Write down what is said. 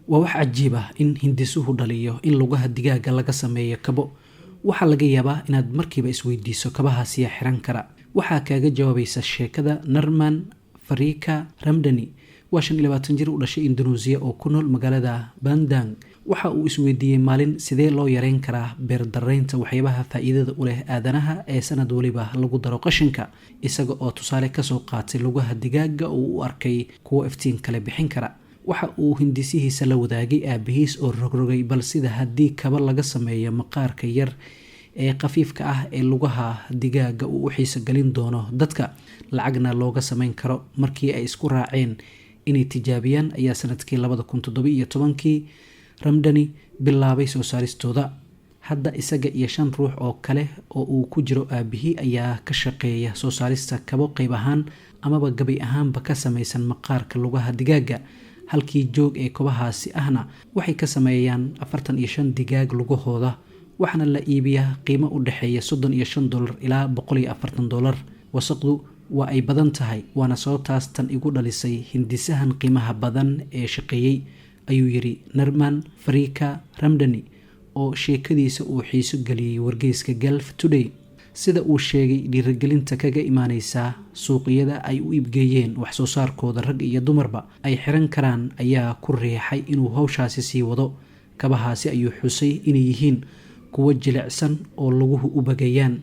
Waa wax cajiib ah in hindisuhu dhaliyo in lugaha digaaga laga sameeyo kabo. Waxaa laga yaabaa inaad markiiba isweydiiso, kabahaas yaa xiran kara? Waxaa kaaga jawaabaysa sheekada Narman Farika Ramdani. Waa 25 jir u dhashay Indonesia oo ku nool magaalada Bandang. Waxa uu isweydiiyey maalin, sidee loo yareyn karaa beerdaraynta waxyaabaha faa'iidada u leh aadanaha ee sanad waliba lagu daro qashinka, isaga oo tusaale kasoo qaatay lugaha digaaga oo u arkay kuwo iftiin kale bixin kara. Waxa uu hindisihiisa la wadaagay aabihiis oo rogrogay bal sida haddii kaba laga sameeyo maqaarka yar ee khafiifka ah ee lugaha digaaga uu u xiiso gelin doono dadka, lacagna looga sameyn karo. Markii ay isku raaceen inay tijaabiyaan ayaa sanadkii 2017-kii Ramdani bilaabay soo saaristooda. Hadda isaga iyo shan ruux oo kale oo uu ku jiro aabihii ayaa ka shaqeeya soo saarista kabo qayb ahaan amaba gabay ahaanba ka samaysan maqaarka lugaha digaaga. Halkii joog ee kobahaasi ahna waxay ka sameeyaan 45 digaag lugahooda, waxaana la iibiyaa qiimo u dhexeeya $35 ilaa $140. Wasaqdu waa ay badan tahay, waana sababtaas tan igu dhalisay hindisahan qiimaha badan ee shaqeeyey, ayuu yidhi Narman Farika Ramdani oo sheekadiisa uu xiiso geliyey wargeyska Gulf Today. Sida uu sheegay, dhiirigelinta kaga imaaneysa suuqyada ay u iibgeeyeen wax soo saarkooda, rag iyo dumarba ay xiran karaan, ayaa ku riixay inuu howshaasi sii wado. Kabahaasi ayuu xusay inay yihiin kuwo jilicsan oo laguhu u bagayaan.